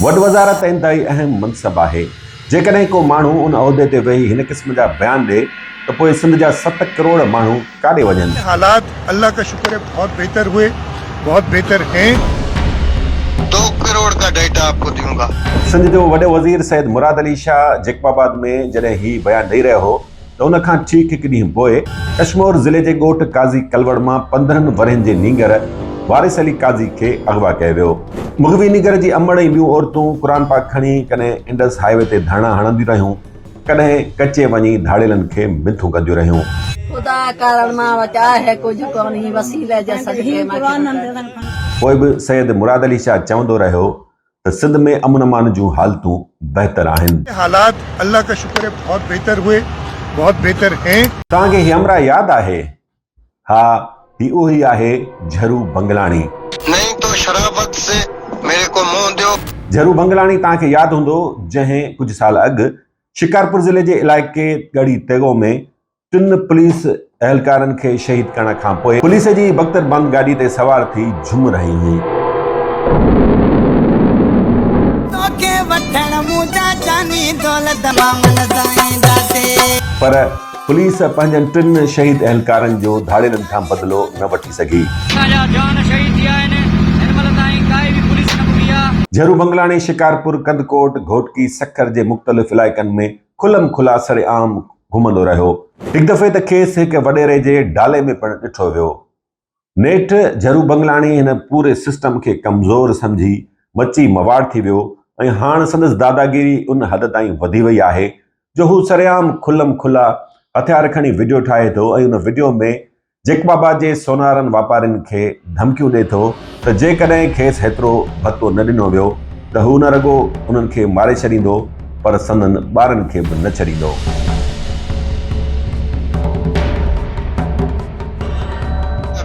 وڏ وزارت انتهائي اهم منصب آهي. جيڪڏهن ڪو ماڻهو ان عهدي تي ويهي هن قسم جا بيان ڏئي ته پوء سنڌ جا ست ڪروڙ ماڻهو ڪاڏي وڃن؟ حالات الله کا شڪر هي بهت بهتر هئي بهت بهتر هين. دو ڪروڙ کا ڊيٽا آپ ڪو ديون گا. سنڌ جو وڏو وزير سيد مراد علي شاهه جيڪب آباد ۾ جڏهن هي بيان ڏئي رهيو هو ته ان کان ٺيڪ هڪ ڏينهن پوء ڪشمور ضلعي جي ڳوٺ قاضي ڪلوڙ مان 15 ورهين جي نينگر وارث علي قاضي کي اغوا ڪيو ويو. مغوي نينگر جي امڙ ۽ ٻيون عورتون قرآن پاڪ کڻي ڪڏهن انڊس هاء وي تي ڌرڻا هڻنديون رهيون، ڪڏهن ڪچي وڃي ڌاڙيلن کي منٿون ڪنديون رهيون. خدا ڪارڻ مان وٽ آهي ڪجهه ڪونهي وسيلي جي صدقي مان کي بچاء. پوء به سيد مراد علي شاهه چوندو رهيو ته سنڌ ۾ امن امان جون حالتون بهتر آهن. حالات الله کا شڪر هي بهت بهتر هئي بهت بهتر هين. توهان کي هي همراهه ياد آهي؟ ها هي اهو ئي آهي جھرو بنگلاڻي. نهين تو شرافت سي ميري ڪو منهن ديو. جھرو بنگلاڻي توهان کي ياد هوندو جنهن ڪجهه سال اڳ شڪارپور ضلعي جي علائقي ڳڙهي تيغو ۾ ٽن پوليس اهلڪارن کي شهيد ڪرڻ کانپوء پوليس جي بڪتر بند گاڏي تي سوار ٿي جھم رهي هئي. توکي وٺڻ منهنجا جاني دولت مان من سان اينداسي. پر پوليس پنهنجن ٽن شهيد اهلڪارن جو ڌاڙيلن کان بدلو نه وٺي سگهي. اسان جا جان شهيد ٿيا آهن هن مهل تائين ڪائي به پوليس نه پڳي آ. جھرو بنگلاڻي، شڪارپور، ڪنڌڪوٽ، گهوٽڪي، سکر جي مختلف علائقن ۾ کلم کلا سرعام گهمندو رهيو. هڪ دفعي ته کيس هڪ وڏيري جي ڊالي ۾ پڻ ڏٺو ويو. نيٺ جھرو بنگلاڻي هن پوري سسٽم کي ڪمزور سمجهي مچي مواڙ ٿي ويو ۽ هاڻ سندس داداگيري ان حد تائين وڌي وئي آهي جو هو سرعام کلم کلا هٿيار کڻي وڊيو ٺاهي ٿو ۽ ان وڊيو ۾ جيڪب آباد جي سونارن واپارين کي ڌمڪيون ڏئي ٿو ته جيڪڏهن کيس هيترو ڀتو نه ڏنو ويو ته هو نه رڳو انهن کي ماري ڇڏيندو پر سندن ٻارن کي به نه ڇڏيندو.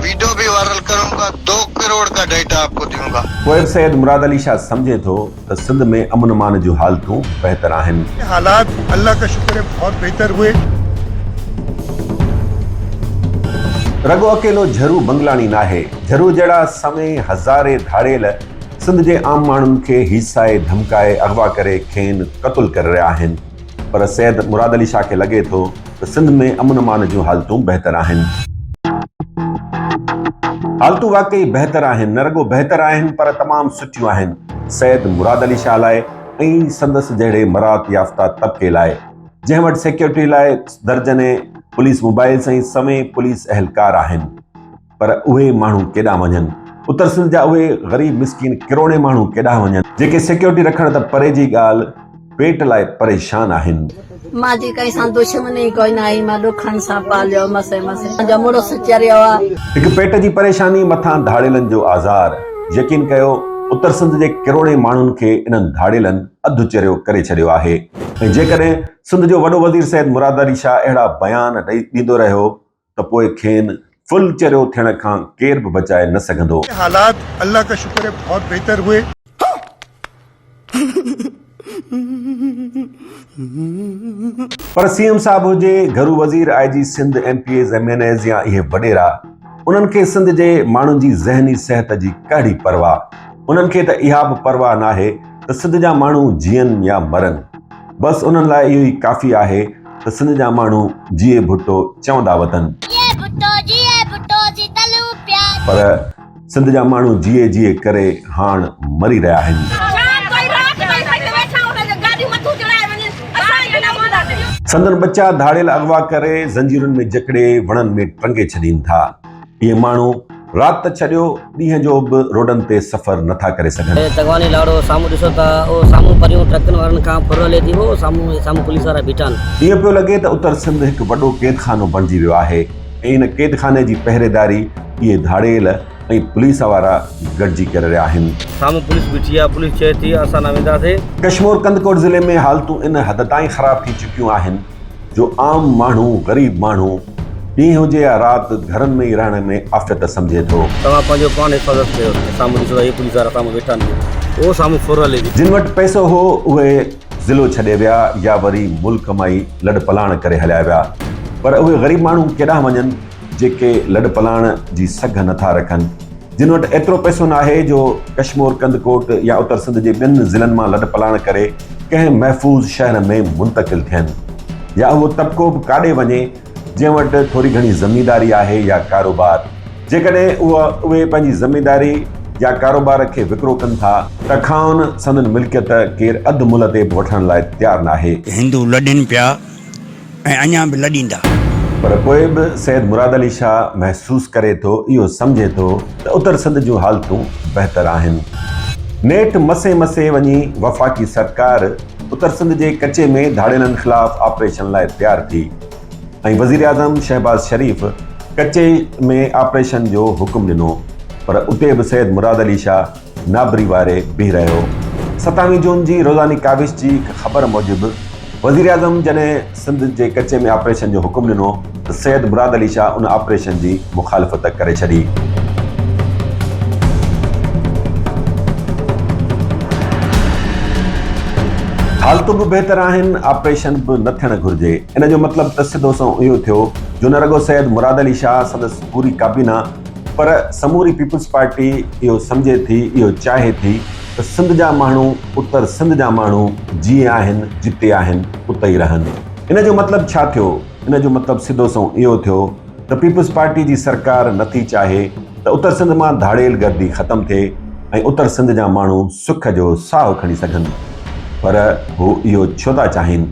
ويڊيو ڀي وائرل ڪرون گا دو ڪروڙ ڪا ڊيٽا آپ ڪو ديون گا. پوء به سيد مراد علي شاهه سمجهي ٿو ته سنڌ ۾ امن امان جون حالتون بهتر آهن. حالات الله کا شڪر هي بهت بهتر هئي. رڳو اڪيلو جھرو بنگلاڻي ناهي، جھرو جهڙا سوين هزارين ڌاڙيل سنڌ جي عام ماڻهن کي هيسائي ڌمڪائي اغوا ڪري کين قتل ڪري رهيا آهن پر سيد مراد علي شاهه کي لڳي ٿو ته سنڌ ۾ امن امان جون حالتون بهتر آهن. حالتون واقعي بهتر آهن، نه رڳو بهتر آهن پر تمام سٺيون آهن سيد مراد علي شاهه لاء ۽ سندس جهڙي مراعت يافته طبقي لاء جنهن وٽ سيڪيورٽي لاء درجنين پوليس موبائلز ۽ سوين پوليس اهلڪار آهن پر اهي ماڻهو ڪيڏانهن وڃن؟ اتر سنڌ جا اهي غريب مسڪين ڪروڙين ماڻهو ڪيڏانهن وڃن جيڪي سيڪيورٽي رکڻ ته پري جي ڳالهه پيٽ لاء پريشان آهن. مان جي ڪنهن سان دشمني ڪوئي ناهي مان ڏکن سان پاليو مسي مسي منهنجو مڙس چريو آ. هڪ پيٽ جي پريشاني مٿان ڌاڙيلن جو آزار يقين ڪيو اتر سنڌ جي ڪروڙين ماڻهن کي انهن ڌاڙيلن اڌ چريو ڪري ڇڏيو آهي ۽ جيڪڏهن سنڌ جو وڏو وزير سيد مراد علي شاهه اهڙا بيان ڏيندو رهيو ته پوء کين فل چريو ٿيڻ کان ڪير به بچائي نه سگهندو. حالات الله کا شڪر هي بهت بهتر هئي. پر سي ايم صاحب هجي، گهرو وزير، I G Sindh, M P As, M N As يا اهي وڏيرا، انهن کي سنڌ جي ماڻهن جي ذهني صحت جي ڪهڙي پرواهه؟ انهن کي ته اها به پرواهه ناهي ته سنڌ جا ماڻهو جيئن يا مرن. بس انهن لاء اهو ئي ڪافي آهي ته سنڌ جا ماڻهو جيئي ڀٽو چوندا وتن. جيئي ڀٽو جيئي ڀٽو اسين تلون پيا. پر سنڌ جا ماڻهو جيئي جيئي ڪري هاڻ مري رهيا آهن. شام تائين رات تائين اسين ويٺا هوندا جي گاڏيون مٿون چڙهائي وڃن اسان کي نه هونداسين. سندن ٻچا ڌاڙيل اغوا ڪري زنجيرن ۾ جڪڙي وڻن ۾ ٽنگي ڇڏين ٿا. اهي ماڻهو رات ته ڇڏيو ڏينهن جو به روڊن تي سفر نه ٿا ڪري سگهن. تغواني لاڙو سامهون ڏسو ته اهو سامهون پريون ٽرڪن وارن کان ڦر هلي ٿي اهو سامهون اهي سامهون پوليس وارا بيٺا آهن. ائين پيو لڳي ته اتر سنڌ هڪ وڏو قيدخانو بڻجي ويو آهي ۽ ان قيدخاني جي پهريداري اهي ڌاڙيل ۽ پوليس وارا گڏجي ڪري رهيا آهن. سامهون پوليس بيٺي آهي پوليس چئي ٿي اسان نه وينداسين. ڪشمور ڪنڌڪوٽ ضلعي ۾ حالتون ان حد تائين خراب ٿي چڪيون آهن جو عام ماڻهو غريب ماڻهو ڏينهن هجي يا رات گهرن ۾ ئي رهڻ ۾ عافيت سمجهي ٿو. توهان پنهنجو پاڻ حفاظت ڪيو. سامهون ڏسو ته اهي پوليس وارا سامهون ويٺا آهن. اهو سامهون ڦر هلي ٿي. جن وٽ پئسو هو اهي ضلعو ڇڏي ويا يا وري ملڪ مان ئي لڏپلاڻ ڪري هليا ويا پر اهي غريب ماڻهو ڪيڏانهن وڃن جيڪي لڏپلاڻ جي سگهه نٿا رکن. جن وٽ ايترو پئسو ناهي جو ڪشمور، ڪنڌڪوٽ يا اتر سنڌ جي ٻين ضلعن مان لڏپلاڻ ڪري ڪنهن محفوظ شهر ۾ منتقل ٿين يا اهو طبقو به ڪاڏي وڃي جنهن وٽ ٿوري گهڻي زمينداري آهي يا ڪاروبار. جيڪڏهن اهي پنهنجي زمينداري يا ڪاروبار کي وڪرو ڪن ٿا ته کانئن سندن ملڪيت ڪير اڌ ملهه تي به وٺڻ لاء تيار ناهي. هندو لڏين پيا ۽ اڃا به لڏيندا. پر پوء به سيد مراد علي شاهه محسوس ڪري ٿو، اهو سمجهي ٿو ته اتر سنڌ جون حالتون بهتر آهن. نيٺ مسي مسي وڃي وفاقي سرڪار اتر سنڌ جي ڪچي ۾ ڌاڙيلن خلاف آپريشن لاء تيار ٿي ۽ وزيراعظم شهباز شريف ڪچي ۾ آپريشن جو حڪم ڏنو پر اتي به سيد مراد علي شاهه نابري واري بيهي رهيو. ستاويهه جون جي روزاني ڪاوش جي هڪ خبر موجب وزيراعظم جڏهن سنڌ جي ڪچي ۾ آپريشن جو حڪم ڏنو ته سيد مراد علي شاهه ان آپريشن جي مخالفت ڪري ڇڏي. حالتون به بهتر آهن، آپريشن به نه ٿيڻ گهرجي. ان جو مطلب ته سڌو سنئون اهو ٿيو جو نه رڳو سيد مراد علي شاهه سندس پوري ڪابينا پر سموري پيپلز پارٽي اهو سمجهي ٿي، اهو چاهي ٿي ته سنڌ جا ماڻهو، اتر سنڌ جا ماڻهو جيئن آهن، جتي آهن، اتي ئي رهن. ان جو مطلب ڇا ٿيو؟ ان جو مطلب سڌو سنئون اهو ٿيو ته پيپلز پارٽي جي سرڪار نٿي چاهي ته اتر سنڌ مان ڌاڙيل گردي ختم ٿئي ۽ اتر سنڌ جا ماڻهو سک جو ساهه کڻي سگهن. پر هو اهو ڇو ٿا چاهين؟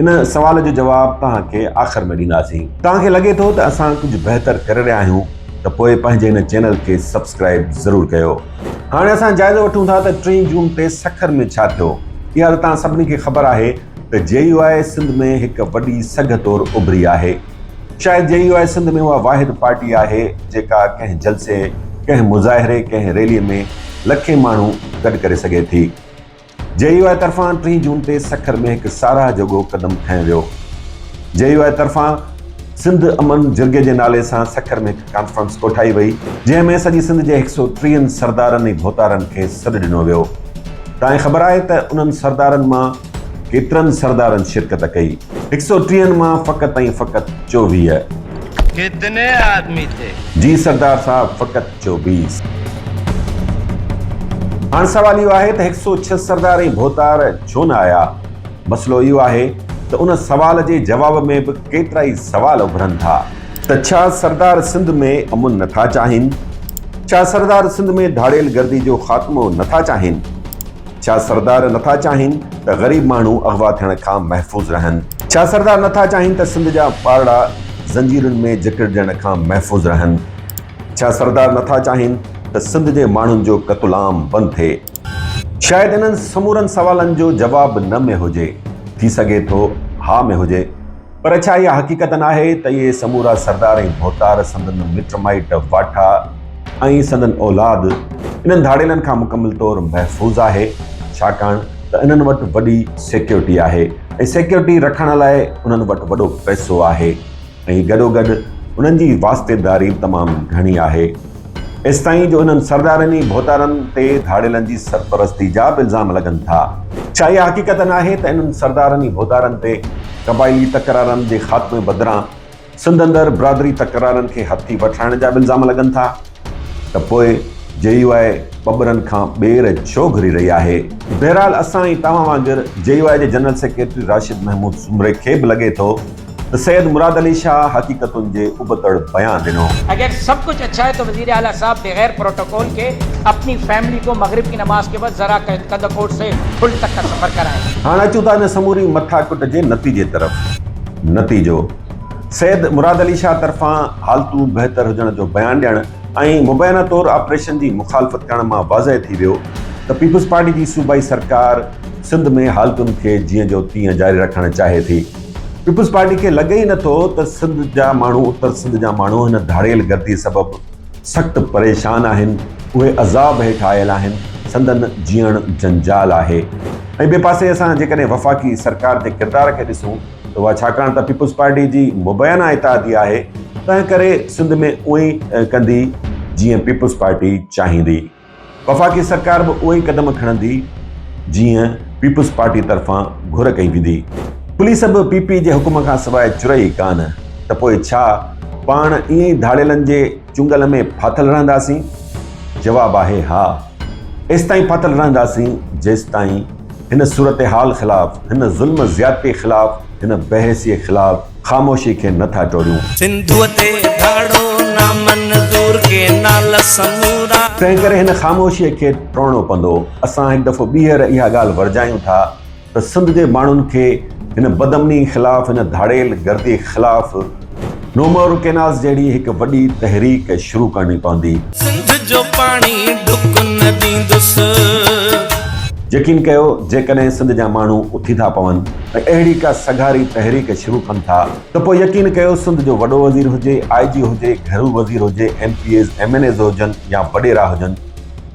ان سوال جو جواب توهان کي آخر ۾ ڏينداسين. توهان کي لڳي ٿو ته اسان ڪجهه بهتر ڪري رهيا آهيون ته پوء پنهنجي هن چينل کي سبسڪرائيب ضرور ڪيو. هاڻي اسان جائزو وٺون ٿا ته ٽين جون تي سکر ۾ ڇا ٿيو. اها ته توهان سڀني کي خبر آهي ته جي يو آء سنڌ ۾ هڪ وڏي سگهه طور اڀري آهي. شايد جي يو آء سنڌ ۾ اها واحد پارٽي آهي جيڪا ڪنهن جلسي، ڪنهن مظاهري، ڪنهن ريلي ۾ لکين ماڻهو گڏ ڪري سگهي ٿي. جي يو آء طرفان ٽين جون تي سکر ۾ هڪ ساراهه جوڳو قدم کنيو ويو. جي يو آء طرفان سنڌ امن جرڳي جي نالي سان سکر ۾ هڪ ڪانفرنس ڪوٺائي وئي، جنهن ۾ سڄي سنڌ جي هڪ سئو ٽيهن سردارن ۽ ڀوتارن کي سڏ ڏنو ويو. تائين خبر آهي ته انهن سردارن مان ڪيترن سردارن شرڪت ڪئي؟ هڪ سئو ٽيهن مان فقط ۽ فقط 24. ڪتني آدمي ٿي؟ جي سردار صاحب فقط 24. هاڻ سوال اهو آهي ته هڪ سئو ڇهه سردار ۽ ڀوتار ڇو نه آيا؟ مسئلو اهو آهي ته ان سوال جي جواب ۾ به ڪيترائي سوال اڀرن ٿا. ته ڇا سردار سنڌ ۾ امن نه ٿا چاهين؟ ڇا سردار سنڌ ۾ ڌاڙيل گردي جو خاتمو نه ٿا چاهين؟ ڇا سردار نه ٿا چاهين ته غريب ماڻهو اغوا ٿيڻ کان محفوظ رهن؟ ڇا سردار نه ٿا چاهين ته سنڌ جا ٻارڙا زنجيرن ۾ جڪڙجڻ کان محفوظ رهن؟ ڇا سردار نٿا چاهين ته سنڌ جي ماڻهن جو قتلام بند ٿئي؟ شايد انهن سمورن سوالن جو جواب نه ۾ هجي، ٿي سگهي ٿو ها ۾ هجي، پر ڇا اها حقيقت ناهي ته اهي سمورا سردار ۽ ڀوتار سندن مٽ مائٽ، واٺا ۽ سندن اولاد انهن ڌاڙيلن کان مڪمل طور محفوظ آهي، ڇاڪاڻ ته انهن وٽ وڏي سيڪيورٽي آهي ۽ سيڪيورٽي رکڻ لاء انهن وٽ وڏو پئسو آهي. ۽ گڏوگڏ انهن جي واسطيداري به تمام گهڻي آهي. ايستائين جو انهن سردارن ۽ ڀوتارن تي ڌاڙيلن جي سرپرستي جا به الزام لڳن ٿا. ڇا اها حقيقت ناهي ته انهن سردارن ۽ ڀوتارن تي قبائلي تڪرارن جي خاتمي بدران سنڌ اندر برادري تڪرارن کي هٿي وٺرائڻ جا به الزام لڳن ٿا؟ ته پوء جي يو آء ٻٻرن کان ٻير ڇو گهري رهي آهي؟ بهرحال اسان ۽ توهان وانگر جي يو آء جي جنرل سيڪريٽري راشد محمود سومري کي به لڳي ٿو ته سيد مراد علي شاهه حقيقتن جي ابتڙ بيان ڏنو. اگر سب ڪجھ اڇا هي تو وزير اعليٰ صاحب بغير پروٽوڪول ڪي اپني فيملي ڪو مغرب ڪي نماز ڪي بعد ذرا ڪنڌڪوٽ سي ٺل تڪ ڪا سفر ڪرائين. هاڻ اچون ٿا ان سموري مٿاڪٽ جي نتيجي طرف. نتيجو، سيد مراد علي شاهه طرفان حالتون بهتر هجڻ جو بيان ڏيڻ ۽ مبينا طور آپريشن جي مخالفت ڪرڻ مان واضح ٿي ويو ته پيپلز پارٽي جي صوبائي سرڪار سنڌ ۾ حالتن کي جيئن جو تيئن جاري رکڻ چاهي ٿي. پيپلز پارٽي کي لڳي ئي نٿو ته سنڌ جا ماڻهو اتر سنڌ جا ماڻهو هن ڌاڙيل گردي سبب سخت پريشان آهن، اهي عذاب هيٺ آيل آهن، سندن جيئڻ جنجال آهي ۽ ٻئي پاسي اسان جيڪڏهن وفاقي سرڪار جي ڪردار کي ڏسون ته اها ڇاڪاڻ ته پيپلز پارٽي جي مبينا اتحادي آهي، تنهن ڪري سنڌ ۾ ائين ئي ڪندي جيئن پيپلز پارٽي چاهيندي. وفاقي سرڪار به اهي ئي قدم کڻندي جيئن پيپلز پارٽي طرفان گهر ڪئي ويندي. پوليس به پي پي جي حڪم کان سواء چرئي ئي ڪانه ته پوء ڇا پاڻ ائين ئي ڌاڙيلن جي چنگل ۾ ڦاٿل رهنداسين؟ جواب آهي ها. ايستائين ڦاٿل رهنداسين جيستائين هن صورتحال خلاف، هن ظلم زيادتي خلاف، هن بيحسي خلاف خاموشي کي نه ٿا ٽوڙيون. سنڌوء تي ڌاڙو نامنظور، ڪينال سمورا. تنهنڪري هن خاموشيء کي ٽوڙڻو پوندو. اسان هڪ دفعو ٻيهر اها ڳالهه ورجايون ٿا ته سنڌ جي ماڻهن کي هن بدامني خلاف هن ڌاڙيل گردي خلاف نو مور ڪينالز جهڙي هڪ وڏي تحريڪ شروع ڪرڻي پوندي. سنڌ جو پاڻي ڍڪ نه ڏيندس. يقين ڪيو جيڪڏهن سنڌ جا ماڻهو اٿي ٿا پون ۽ اهڙي ڪا سگهاري تحريڪ شروع ڪن ٿا ته پوء يقين ڪيو سنڌ جو وڏو وزير هجي، آء جي هجي، گهرو وزير هجي، M P As, M N As هجن يا وڏيرا هجن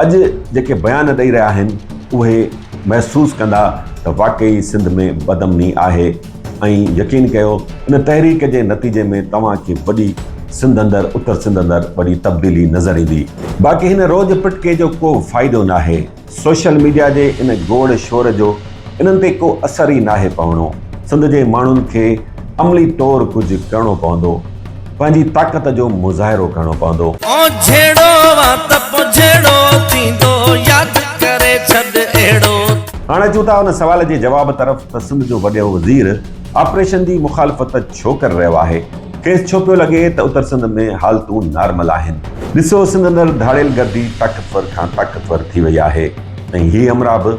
اڄ جيڪي بيان ڏئي رهيا آهن اهي محسوس ڪندا ته واقعي سنڌ ۾ بدامني آهي ۽ يقين ڪيو ان تحريڪ جي نتيجي ۾ توهان کي وڏي سنڌ اندر اتر سنڌ اندر وڏي تبديلي نظر ايندي. باقي هن روڄ پٽڪي جو ڪو فائدو ناهي. سوشل ميڊيا جي ان گوڙ شور جو انهن تي ڪو اثر ئي ناهي پوڻو. سنڌ جي ماڻهن کي عملي طور ڪجهه ڪرڻو پوندو. پنهنجي طاقت جو مظاهرو ڪرڻو پوندو. او جهيڙو آ ته پو جهيڙو ٿيندو ياد ڪري ڇڏ اهڙو. هاڻ اچون ٿا ان سوال جي جواب طرف ته سنڌ جو وڏو وزير آپريشن جي مخالفت ڇو ڪري رهيو آهي؟ کيس ڇو پيو لڳي ته اتر سنڌ ۾ حالتون نارمل آهن؟ ڏسو سنڌ اندر ڌاڙيل گردي طاقتور کان طاقتور ٿي وئي آهي ۽ هي همراهه به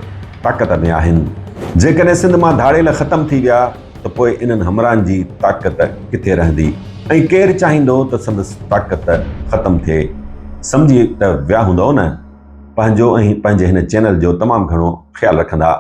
طاقت ۾ آهن. جيڪڏهن سنڌ مان ڌاڙيل ختم ٿي ويا ته پوء انهن همراهن جي طاقت ڪٿي رهندي ۽ ڪير چاهيندو ته سندس طاقت ختم ٿئي؟ سمجهي ته ويا هوندؤ نه؟ پنهنجو ۽ پنهنجي هن چينل جو تمام گهڻو خيال رکندا.